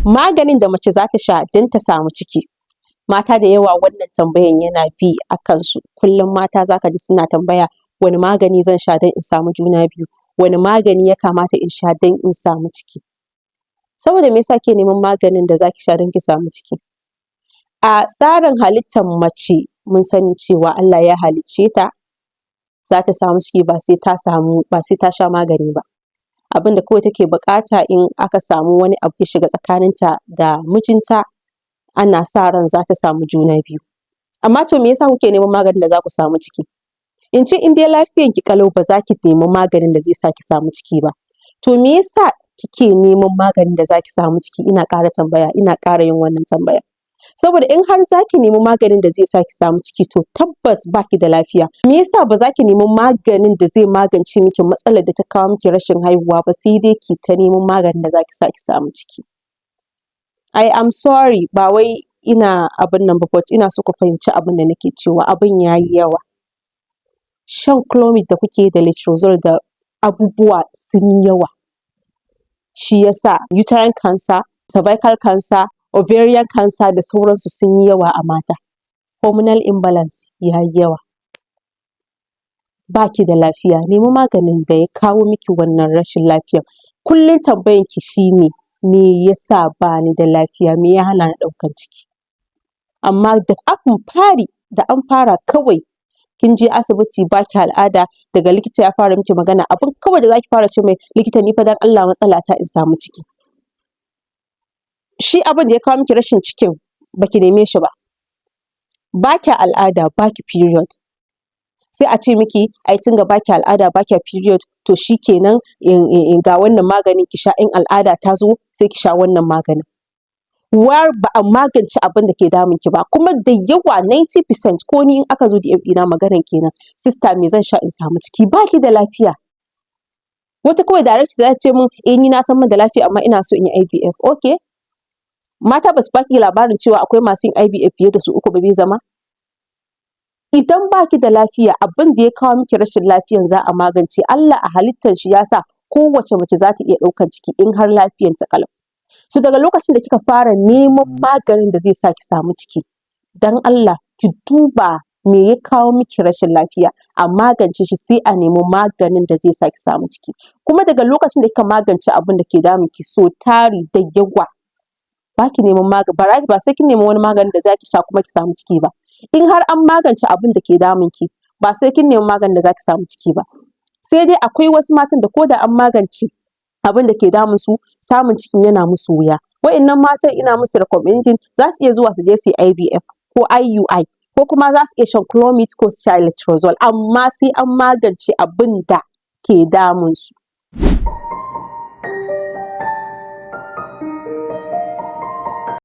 Maganin da mace za ta sha don ta samu ciki. Mata da yawa wannan tambayan yana bi a kansu kullum. Mata za ka ji suna tambaya: wane magani zan sha don in samu juna biyu? Wane magani ya kamata in sha don in samu ciki? Saboda me ya sa kike neman maganin da za ki sha don ki samu ciki? A tsarin halittan mace, mun sani cewa Allah ya halicce ta za ta samu ciki ba sai ta samu, ba sai ta sha magani ba. Abin da kawai take buƙata, in aka samu wani abu ya shiga tsakaninta da mijinta, ana sa ran za ta samu juna biyu. Amma to, me ya sa kuke neman maganin da za ku samu ciki? In ce in dai lafiyanki ƙalau, ba za ki nemi maganin da zai sa ki samu ciki ba. To, me ya sa kike neman maganin da za ki samu ciki? Ina ƙara tambaya, ina ƙara yin wannan tambayan. Saboda in har za ki nemi maganin da zai sa ki samu ciki, to tabbas ba ki da lafiya. Me ya sa ba za ki nemi maganin da zai magance miki matsalar da ta kawo miki rashin haihuwa ba, sai dai ki ta neman maganin da za ki sa ki samu ciki? I am sorry, ba wai ina abin nan ba, but ina so ku fahimci abin da nake cewa. Abin ya yi yawa. Shan Clomid da kuke yi da Letrozole da abubuwa sun yi yawa. Shi ya sa uterine cancer, cervical cancer, ovarian cancer da sauransu sun yi yawa a mata. Hormonal imbalance ya yi yawa. Ba ki da lafiya, nemi maganin da ya kawo miki wannan rashin lafiyan. Kullum tambayanki shi ne: me ya sa ba ni da lafiya? Me ya hana ni ɗaukan ciki? Amma da abun fari da an fara kawai, kin je asibiti, ba ki al'ada, daga likita ya fara miki magana, abin kawai da za ki fara ce mai: "Likita, ni fa don Allah matsalata in samu ciki." Shi abin da ya kawo miki rashin cikin ba ki neme shi ba. Ba kya al'ada, ba ki period. Sai a ce miki ai tunda ba kya al'ada, ba kya period, to shi kenan, ga wannan maganin ki sha, in al'ada ta zo sai ki sha wannan maganin. War ba a magance abin da ke damun ki ba. Kuma da yawa, 90%, ko ni in aka zo DM ɗina, maganan kenan: "Sister, me zan sha in samu ciki?" Ba ki da lafiya. Wata kawai direct za ta ce min: "Eh, ni na san ban da lafiya, amma ina so in yi IVF." Okay, mata ba su baki labarin cewa akwai masu yin IVF fiye da su uku ba, bai zama. Idan ba ki da lafiya, abin da ya kawo miki rashin lafiyan za a magance. Allah a halittar shi ya sa kowace mace za ta iya ɗaukan ciki in har lafiyanta ƙalau. So daga lokacin da kika fara neman maganin da zai sa ki samu ciki, don Allah ki duba me ya kawo miki rashin lafiya, a magance shi, sai a nemi maganin da zai sa ki samu ciki. Kuma daga lokacin da kika magance abin da ke damun ki, so tari da yawa ba ki neman magani, ba sai kin nemi wani maganin da za ki sha kuma ki samu ciki ba. In har an magance abin da ke damun ki, ba sai kin nemi maganin da za ki samu ciki ba. Sai dai akwai wasu matan da ko da an magance abin da ke damun su, samun cikin yana musu wuya. Wa'innan matan ina musu recommending za su iya zuwa su je su yi IVF ko IUI, ko kuma za su iya shan Clomid ko su sha Letrozole, amma sai an magance abin da ke damun su.